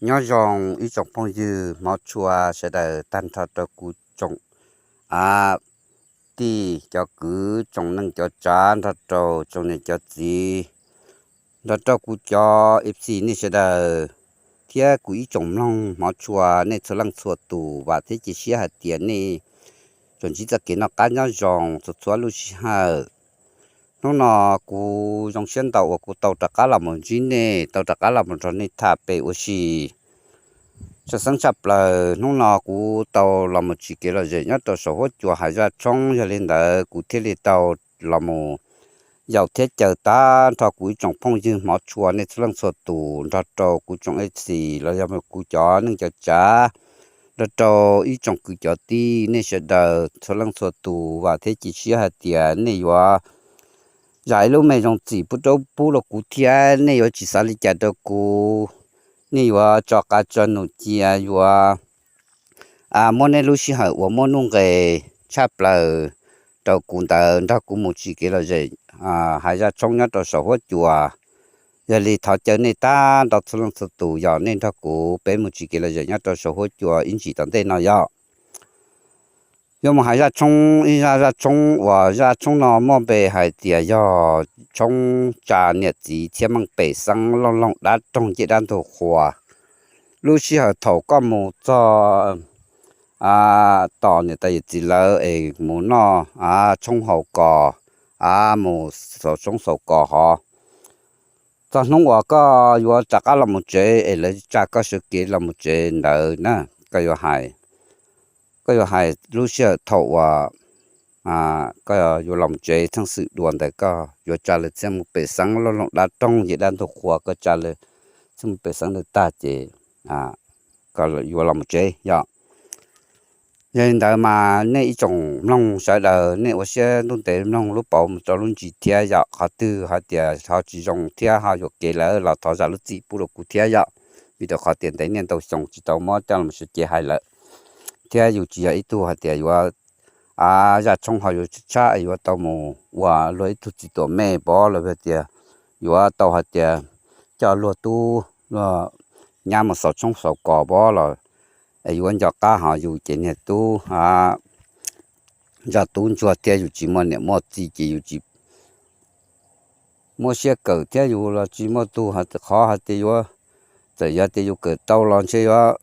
Nyob zoo ib tsoom phooj ywg hmov tshua sawv daws tag nrho rau kuv tsoom a tij cov kwv tsoom neej cov tsav nrog rau tsoom niam cov txiv nrog rau kuv cov F C nej sawv daws thiab kuv ib tsoom mloog hmov tshua nej txhua leej txhua tus. Vam thiab cia siab hais tias nej tsuas ntsib txoj kev noj qab nyob zoo txhua txhua lub sij hawm. Hnub no kuv zoo siab ntau uas kuv tau rov qab los mus ntsib nej, tau rov qab los mus nrog nej tham pem ua si. Tshwj xeeb tshaj plaws hnub no kuv tau los mus tsim kev lom zem nyob rau saum huab cua hav zaj tshoob, yog li ntawd kuv thiaj li tau los mus yaum thiab caw tag nrho kuv ib tsoom phooj ywg hmov tshua nej txhua leej txhua tus nrog rau kuv tsoom F C los yog kuv cov neej cov tsav nrog rau ib tsoom kwv cov tij nej sawv daws txhua leej txhua tus. Vam thiab cia siab hais tias nej yuav zam ib lub me zoo txim pub rau, pub rau kuv thiab nej yuav tsis xav li cas rau kuv. Nej yuav tso qab tso num cia, yuav muab nej lub sij hawm uas muaj nuj nqis tshaj plaws rau kuv ntawd nrog kuv mus tsim kev lom zem hav zaj tshoob nyob rau saum huab cua. Yog li thov caw nej tag nrho txhua leej txhua tus yog nej nrog kuv peb mus tsim kev lom zem nyob rau saum huab cua ib ntsis tom ntej no yog yuav mus hav zaj tshoob, ib zaj zaj tshoob uas zaj tshoob no muaj npe hais tias yog tshoob tsa niam txiv txhiab meej pem xeeb looj looj dab roog ncej dab ntug qhua. Lub sij hawm thaum koj mus txog tom niam tais yawm txiv lawv es mus noj tshoob haus kos, mus xaus tshoob xaus kos hov, txog hnub uas koj yuav rov qab los mus tsev es lawv tsa koj sawv kev los mus tsev ntawd na, koj yuav hais, koj yuav hais lub sij hawm thaum uas koj yuav los mus tsev, txheej xwm dua ntawd koj yuav tsa lawv txhiab mus pem xeeb looj looj dab roog ncej dab ntug qhua, koj tsa lawv txhiab mus pem xeeb ntawd tag ces koj yuav los mus tsev yom. Yog li ntawd mas nej ib tsoom mloog sawv daws nej ua siab ntuj ntev mloog lub pauv mus rau lub ntsis thiab yom. Qhov twg hais tias ho tsis zoo thiab ho yuam kev lawm los thov zam lub txim pub rau kuv thiab yom. Vim rau qhov tias ntev niaj ntau xyoo tsis tau muab coj los sawv cev hais lawm, thiab yus tsis yog ib tug hais tias yuav zaj tshoob ho yuav tshab es yuav tau mus ua luag ib tug txiv tuam mej pov los tias yuav tau hais tias coj luag tub luag nyab mus xaus tshoob xaus kos pov los es yuav nco qab ho yus ces niag tub zaj tub ntsuag thiab yus tsis muaj niam muaj txiv ces yus tsis muaj siab kawm thiab yus los tsis muaj tug hais tias qhov hais tias yuav, txawm yog tias yus kawm tau los ntshe yuav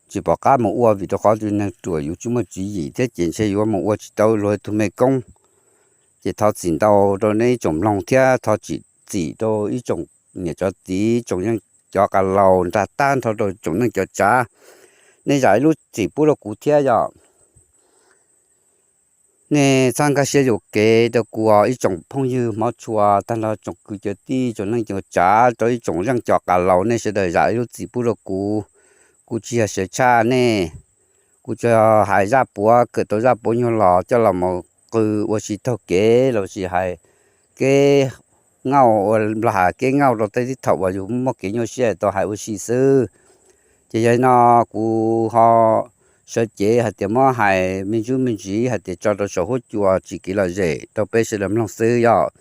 tsis pom qab mus ua vim rau qhov tus neeg ruam yus tsis muaj tswv yim thiab ces ntshe yuav mus ua tsis tau luag tus me koob. Ces thov txim ntau rau nej ib tsoom mloog thiab thov txim rau ib tsoom niam tsoom txiv tsoom yeej cov qas laus nrog tag nrho rau tsoom neej cov tsav, nej zam ib lub txim pub rau kuv thiab yom. Nej txhob nkag siab yuam kev rau kuv os ib tsoom phooj ywg hmov tshua tag nrho tsoom kwv cov tij tsoom neej cov tsav rau ib tsoom yeej cov qas laus nej sawv daws zam ib lub txim pub rau kuv. Kuv tsis yog sawv tshaj nej, kuv tsuas hais zaj puav kawm tau zaj puav nyuag los coj los mus qw ua si taug kev los sis hais kev nkauj ua nplog hais kev nkauj rau tej tib thaum uas yus muaj kev nyuaj siab tau hais ua si xwb. Ces yog li no kuv ho sawv cev hais tias muab hais me ntsuj me ntsis hais tias tso rau saum huab cua tsim kev lom zem rau peb sawv daws mloog xwb yom.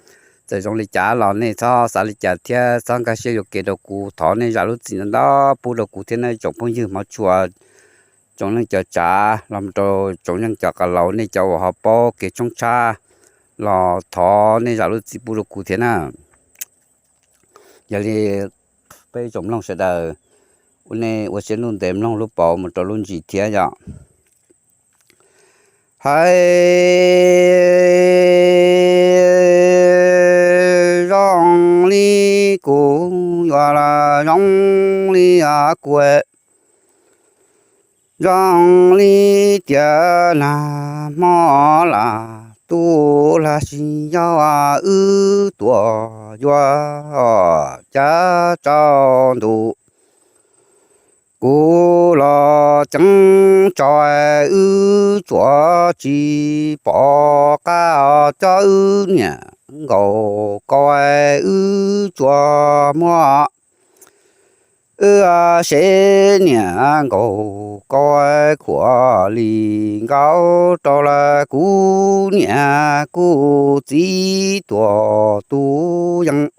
Txawm zoo li cas los nej txhob xav li cas thiab txhob nkag siab yuam kev rau kuv, thov nej zam lub txim ntau ntau pub rau kuv thiab nej tsoom phooj ywg hmov tshua tsoom neej cov tsav los rau tsoom neej cov qas laus nej cov uas ho paub kev tshoob tshab los thov nej zam lub txim pub rau kuv thiab na. Yog li peb tsoom mloog sawv daws, ua nej ua siab ntuj ntev mloog lub pauv mus rau lub ntsis thiab yom. Hais zoo li kuv yuav los zoo li kuv, zoo li tias nag hmo las tub hla si yog wb tuam yuav cav tsaus ntuj. Kuv los ceeb tso wb tsuav tsis pom qab coj wb niam nkaus ko wb tsuas muab wb seb niam nkaus ko khuam li nkaus rau lawm kuv niam kuv txiv tuam tus yeeb.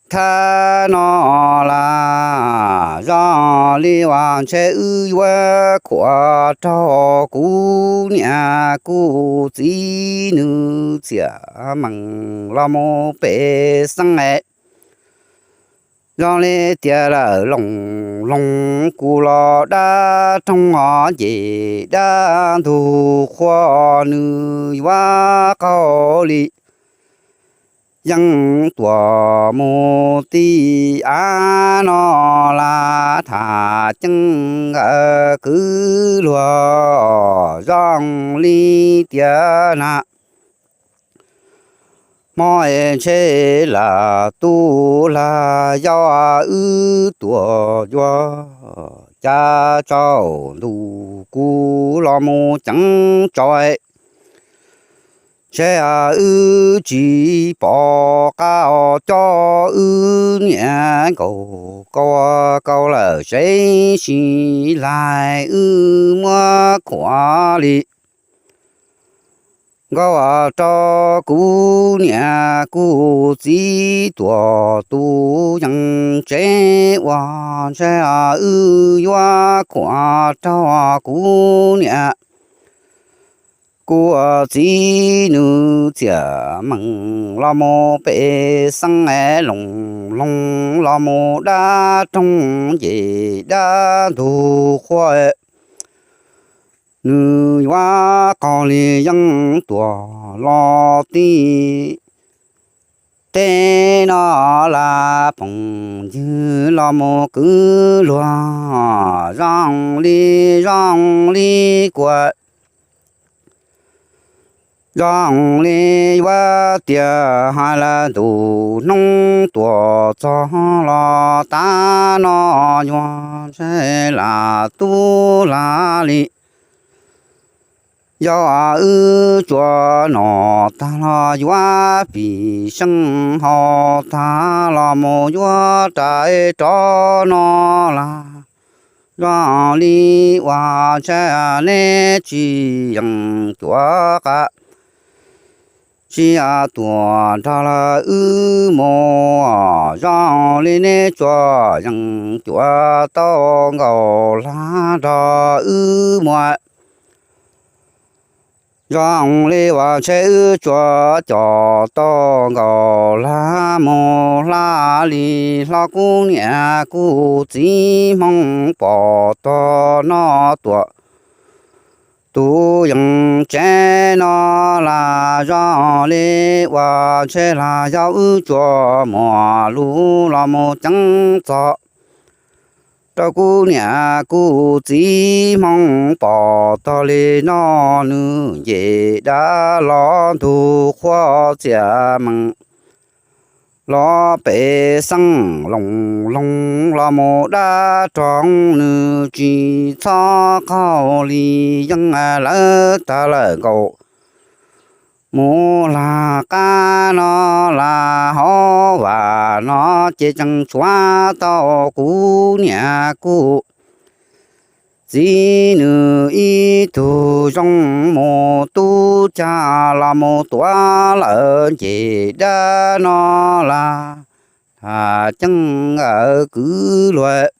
Thab no las zoo li uas ntshe wb yuav khuam rau kuv niam kuv txiv nws txiam meem los mus pem xeeb es zoo li tias lawm loos loos kuv los dab roog os nce dab ntug qhua nws yuav qaug li yeej tuam mus ti av no las tham ceeb kwv luag zoo li tias na. Hmo es ntshe lam tu lag yau wb tuam yuav cas tsaus ntuj kuv los mus ceev tsaus ntshe wb tsis pom qab os coj wb niam nkaus kau kau lawm seb sim lais wb muab khuam li nkaus rau kuv niam kuv txiv tuam tus yees tsev uas ntshe wb yuav khuam rau kuv niam kuv txiv nws txiam meem los mus pem xeeb es loos loos los mus dab roog nce dab ntug qhua nws yuav qaug li yeej tuam los ti teb no las phooj ywg los mus kwv luag zoo li zoo li kuas zoo li yuav tias hais lawm ntu hnub tuam txog los tav no yuav ntshe lam tub lag li yau wb tsuas nom tag los yuav pim seej haus tag los mus yuav rais rov no las zoo li uas ntshe neb tsis yeem cuav qab tsis tuam nrog lawv wb mus zoo li neb tsuas yeem cuav tau nkaus lag nrog wb mus zoo li uas ntshe wb tsuas coj tau nkaus lag mus hla li hlo kuv niam kuv txiv hmoo pom tog no tuam tus yees tsev no las zoo li uas ntshe lag yau wb tsuas muaj lus los mus ceev txog rau kuv niam kuv txiv hmoo pom tog li no nws nce dab los ntug qhua txiam meem los pem xeeb loos loos los mus dab roog nws tsis txhob qaug li yeej lawv tag lawm nkaus mus lag qab no las hauv vam no ces tseem tshuav tau kuv niam kuv txiv nws ib tug zoo mus tub cag los mus tuav lawm nce dab no las tham ceeb kwv luag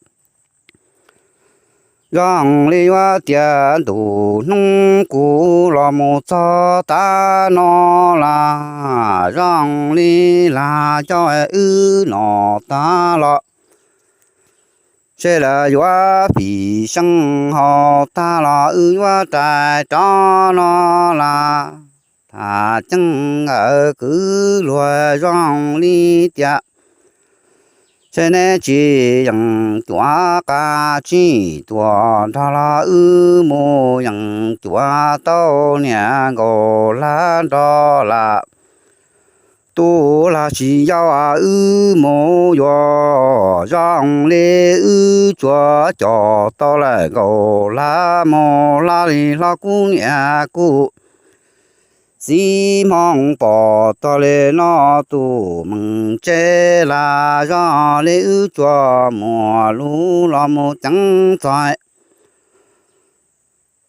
zoo li yuav tias ntu hnub kuv los mus txog tav no las zoo li lag coj wb nom tag los seb lawv yuav pim seej haus tag los wb yuav rais rov no las tham ceeb kwv luag zoo li tias seb neb tsis yeem cuav qab tsis tuam nrog los wb mus yeem cuav tau niam nkaus lag nrog las tub lag tsis yau wb mus yuav zoo li wb tsuas coj tau lawm nkaus lag mus hla li hlo kuv niam kuv txiv hmoo pom tog li no tus meem tsev las zoo li wb tsuas muaj lus los mus ceev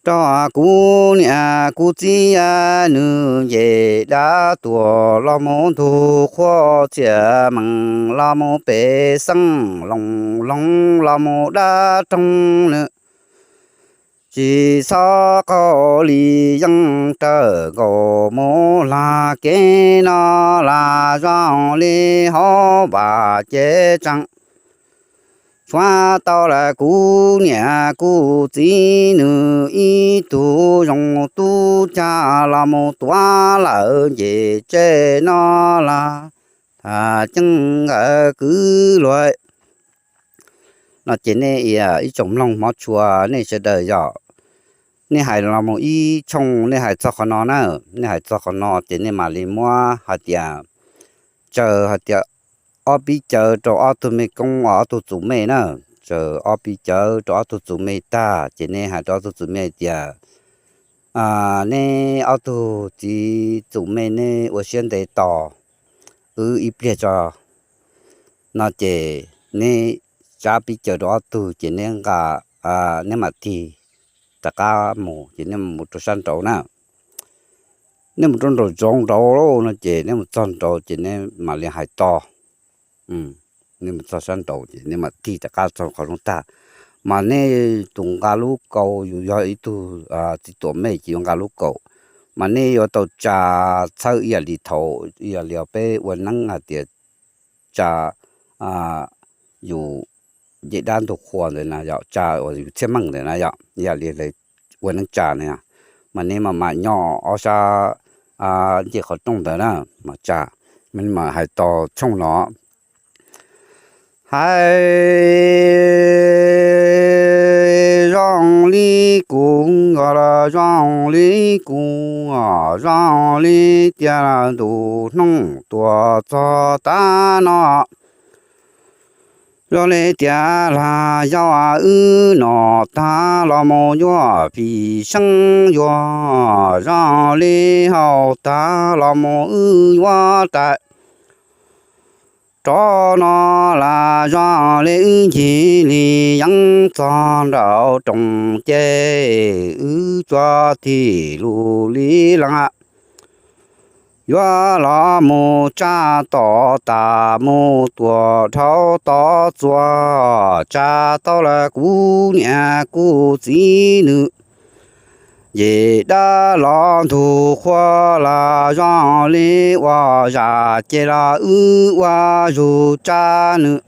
txog Rau kuv niam kuv txiv nws nce dab tuag los mus ntug qhua, txhiaj meem los mus pem xeeb, loos loos los mus dab roog nws. Tsis txhob qaug li yeej raws nkaus mus lag kev no las, zoo li hauv vaj cev tseem tshuav tau lawm kuv niam kuv txiv nws ib tug zoo tub cag los mus tuav lawm nce tsev no las, tham ceeb nkawd kwv luag. No ces nej ib tsoom mloog hmov tshua nej sawv daws yog nej hais los mus ib tshooj nej hais txog qhov no na, nej hais txog qhov no ces nej mam li muab hais tias, tsaws hais tias ob peb cawv rau ob tug mej koob, ob tug txuas mej na, tsaws ob peb cawv rau ob tug txuas mej tag ces nej hais rau ob tug txuas mej tias, neb ob tug txiv txuas mej neb ua siab ntev tos wb ib pliag tso. No ces neb tsab peb cawv rau ob tug ces neb nqa, neb mam tig rov qab mus ces nej mus rau sab nraud na. Nej mus rau nraum zoov nraud no ces nej mus txog nraud ces nej mam li hais tos. Nej mus txog sab nraud ces nej mam tig rov qab txog qhov zoov tag, mas nej tus nqa lub kaus yus yog ib tug txiv txuas mej ces yuav nqa lub kaus, mas nej yuav tau tsa txhawb ib yam li thaum ib yam li peb ua neeb hais tias tsa yus nce dab ntug qhua ntawd na yom, tsa uas yus txhiaj meej ntawd na yom, ib yam li ua neeb tsa na, mas nej mam mam nyob ob sab ncej qhov rooj ntawd na, mas tsa, mas hais tos tshooj no. Hais zoo li kuv, zoo li kuv, zoo li tias ntu hnub tuaj txog tav no, zoo li tias lag yau wb noj tag los mus yuav pim seeb yuav, zoo li haus tag los mus wb yuav rais rov no las, zoo li wb ncig li yeeb txog nraum rooj ces wb tsuas tig lus li lees yuav los mus tsa tom tas mus tuam dhau tod txuas, tsa tau lawm kuv niam kuv txiv nws nce dab los ntug qhua las, zoo li ua zam ces los wb ua zug tsa nws,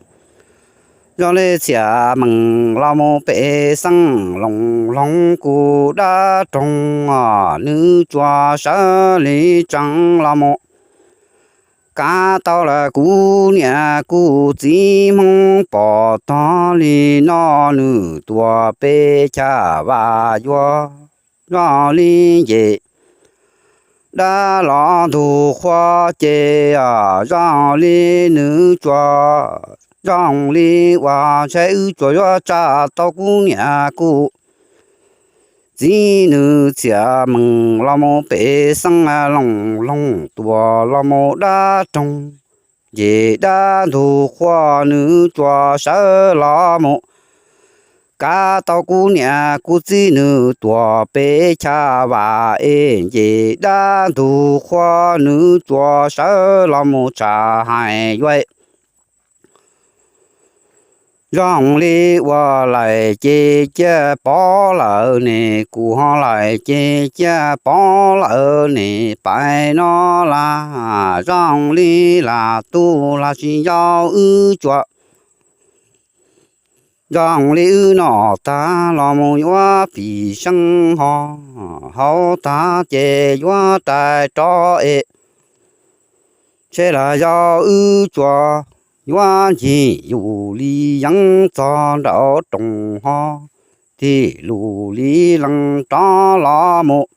zoo li txhiaj meem los mus pem xeeb, loos loos kuv dab roog nws tsuas sawv li tsees los mus kav tau lawm kuv niam kuv txiv. Hmoob pom tog li no nws tuaj peb chav vam yuav, zoo li nce dab los ntug qhua ces zoo li nws tsuas, zoo li ua ntshai wb tsuas yuav tsa tau kuv niam kuv txiv nws txhiaj meem los mus pem xeeb, loos loos tuaj los mus dab roog nce dab ntug qhua nws tsuas sawv los mus kav tau kuv niam kuv txiv nws tuaj peb chav vam es nce dab ntug qhua nws tsuas sawv los mus tsa hais yuav. Zoo li ua laim ces ciaj pov lawm ne, kuv ho laim ces ciaj pov lawm ne, pais no las zoo li lam tub lam tsis yau wb tsuas, zoo li wb noj tag los mus yuav pim seeb ho, haus tag ces yuav rais rov es ntshe los yog wb tsuas yuav ncig yus li yeeb txog nraum rooj ho, tig lus li lees rov los mus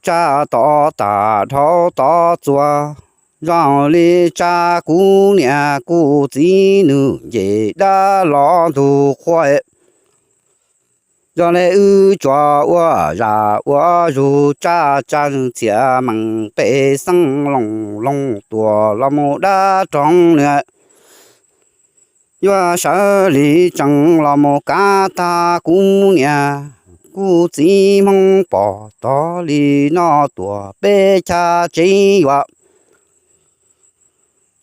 tsa tom tas dhau tod txuas, zoo li tsa kuv niam kuv txiv nws nce dab los ntug qhua, zoo li wb tsuas ua zam ua zug tsa, tsa nws txhiaj meem pem xeeb, loos loos tuaj los mus dab roog nws yuav sawv li tsees los mus kav tag kuv niam kuv txiv Hmoob pom tog li no tuam peb chav tsev yuav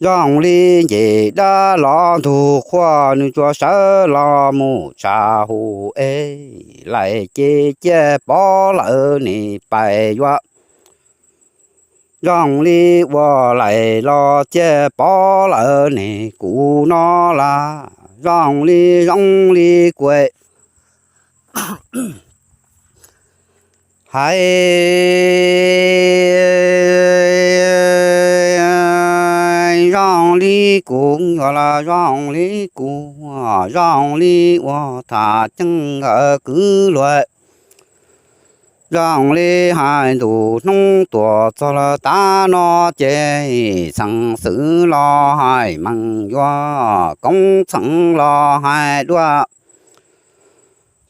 zoo li nce dab los ntug qhua, nws tsuas sawv los mus tsa hu es lais ces ciaj pov lawm ne pais yuav zoo li ua lais los ciaj pov lawm ne kuv no las zoo li zoo li kuv hais zoo li kuv yuav los zoo li kuv zoo li ua tham ceeb nkawd kwv luag zoo li hais ntuj hnub tuaj txog lawm tas no ces xeev xwm los hais meej yuav koob txheem los hais dua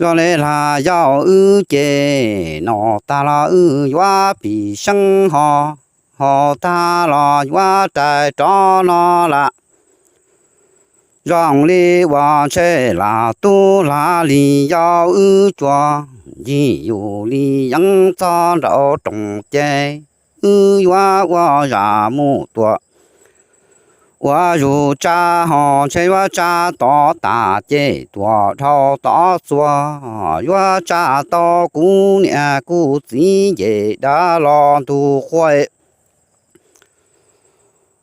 zoo li lag yau wb ces no tag los wb yuav pim seeb ho ho tag los yuav rais rov no las zoo li ua ntshe lag tub lag li yau wb tsuas ncig yus li yeeb txog nraum roos ces wb yuav ua zam mus tuam ua zus tsa ho ntshe yuav tsa tod tas ces tuam dhau tod txua yuav tsa tau kuv niam kuv txiv nce dab los ntug qhua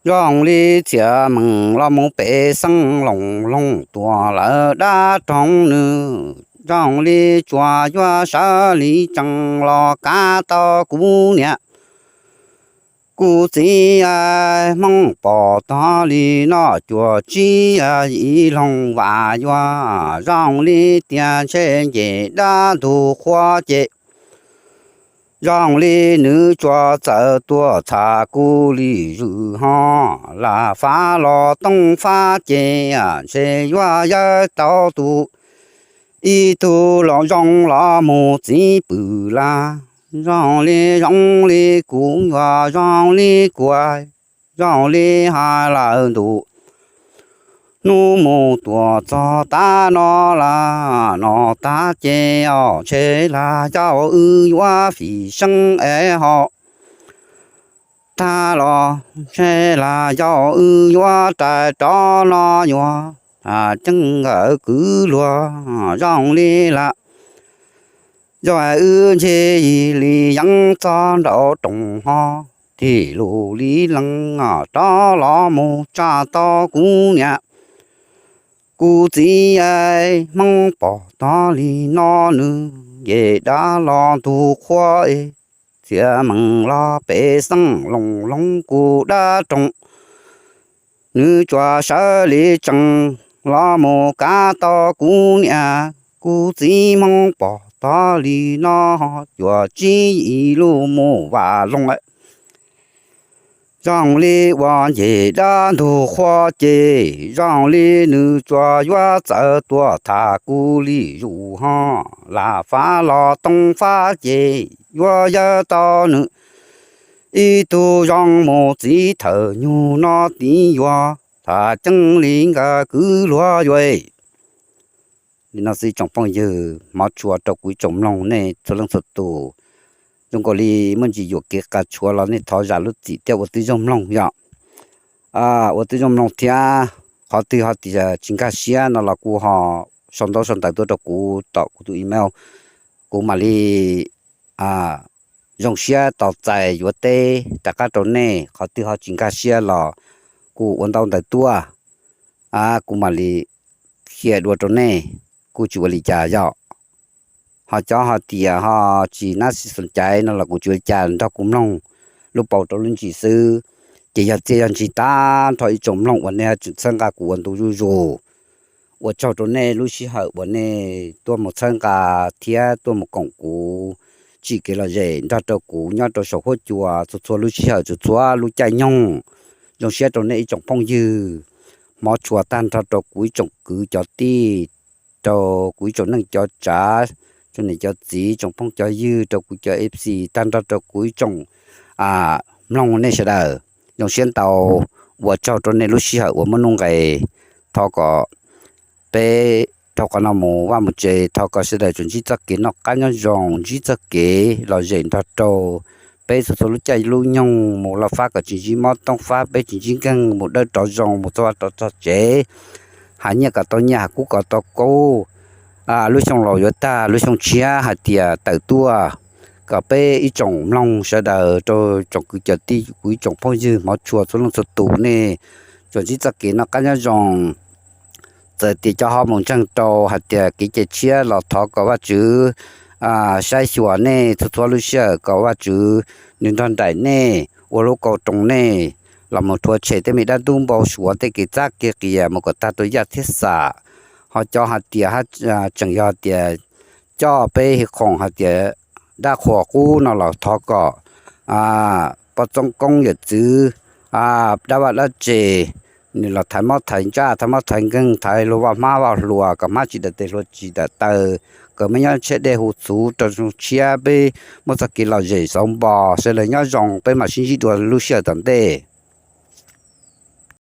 zoo li txhiaj meej los mus pem xeev loos loog tuaj lawm dab roog nws zoo li tsuas yuav sawv li tsees los kav tau kuv niam kuv txiv Hmoob pom tog li no cuaj tsib yim loog vam yuav zoo li tias ntshe nce dab ntug qhua ces zoo li nws tsuas txawm tuaj tham kuv li zwm ho lam fav los tooj fab ces ntshe yuav yawg tau tus ib tug los zoo los mus txiv pwm las zoo li zoo li kuv yuav zoo li kuv zoo li hais lawm ntuj hnub mus tuaj txog tas no las no tas ces os ntshe lag yau wb yuav fim seeb es ho tag los ntshe lag yau wb yuav rais rov no yuav tham ceeb nkawd kwv luag zoo li las yog wb ncig li yeeb txog nraum roos ho tig lus li lees rov los mus tsa tau kuv niam kuv txiv Hmoob pom tog li no nws nce dab los ntug qhua txhiaj meej los pem xeev loos loog kuv dab roog nws tsuas sawv li tsees los mus kav tau kuv niam kuv txiv Hmoob pom tog li no cuaj tsib yim lub mus vam loog zoo li ua nce dab ntug qhua ces zoo li nws tsuas yuav txawm tuaj tham kuv li zus ho lam fav los tooj fab ces yuav yawg tau nws ib tug zoo mus txiv thawm nyug no tid yuav tham ceeb li nkawd kwv luag yuav li no xwb tsoom phooj ywg, hmov tshua rau kuv ib tsoom mloog nej txhua leej txhua tus. Zoo nkaus li muaj ntsis yuam kev qas tshuav los nej thov zam lub txim thiab ua tib zoo mloog yom. Ua tib zoo mloog thiab qhov twg ho tias tsis nkag siab no los kuj ho sau ntaub sau ntawv tuaj rau kuv tom kuv tus email, kuv mam li zoo siab tos txais yuav teb rov qab rau nej. Qhov twg ho tsis nkag siab los kuj ua ntaub ntawv tuaj, kuv mam li qhia dua rau nej, kuj tsis ua li cas yom. Ho cov ho tias ho tsis nab xis xoom caiv no los kuv tsis ua li cas, nrog kuv mloog lub paus rau lub ntsis xwb. Ces yog txiaj yog ntsig tag nrho ib tsoom mloog uas nej tseem txhawb nqa kuv ua ntu zuj zus. Ua tsaug rau nej lub sij hawm uas nej tuaj mus txhawb nqa thiab tuaj mus koom kuv tsim kev lom zem nrog rau kuv nyob rau saum huab cua txhua txhua lub sij hawm txhua txhua lub caij nyoog. Zoo siab rau nej ib tsoom phooj ywg, hmov tshua tag nrho rau kuv ib tsoom kwv cov tij, rau kuv ib tsoom neej cov tsav, tsoom niam cov txiv, tsoom phooj cov ywg, rau kuv cov F C, tag nrho rau kuv ib tsoom mloog nej sawv daws. Zoo siab ntau, ua tsaug rau nej lub sij hawm uas muaj nuj nqis. Thov kom peb dhau qhov no mus vaj mus tsev, thov kom sawv daws tsuas ntsib txoj kev noj qab nyob zoo, ntsib txoj kev lom zem nrog rau peb txhua txhua lub caij lub nyoog mus, los fab kom tsis ntsib mob tooj fab, peb tsis ntsib nkeeg, mus dawb rov zoo, mus txog vaj rov txog tsev, hais nyiaj kom tau nyiaj, hais kub kom tau kub. Lub xyoo laus yuav tag, lub xyoo tshiab hais tias tawm tuaj, kom peb ib tsoom mloog sawv daws, rau tsoom kwv cov tij, kuv ib tsoom phooj ywg hmov tshua txhua leej txhua tus, nej tsuas ntsib txoj kev noj qab nyob zoo. Txawm tias cov ho mus ntseeg rau hais tias kev cai tshiab los thov kom Vajtswv saib xyuas nej txhua txhua lub sij hawm, kom Vajtswv nws nrog nraim nej, ua lub kauj roos nej, los mus rhuav tshem tej me dab ntub npau suav tej kev txab kev qias mus kom tag rau yaj thiab xam. Ho cov hais tias tseem yog tias coj peb hi khoom hais tias dab qhuas qub no los thov kom poj txoob koob yawm txwv, dab vaj dab tse, nws los thaiv mob thaiv ntsaj, thaiv mob thaiv nkeeg, thaiv luag vaj hmab vaj hluas, kom hmab tsis dawm tes hluas tsis dawm taw, kom me nyob tshiab dej hu txhuv rau xyoo tshiab peb muaj txoj kev lom zem xauv npo, sawv daws nyob zoo, peb mam sib ntsib dua lub sij hawm tom ntej.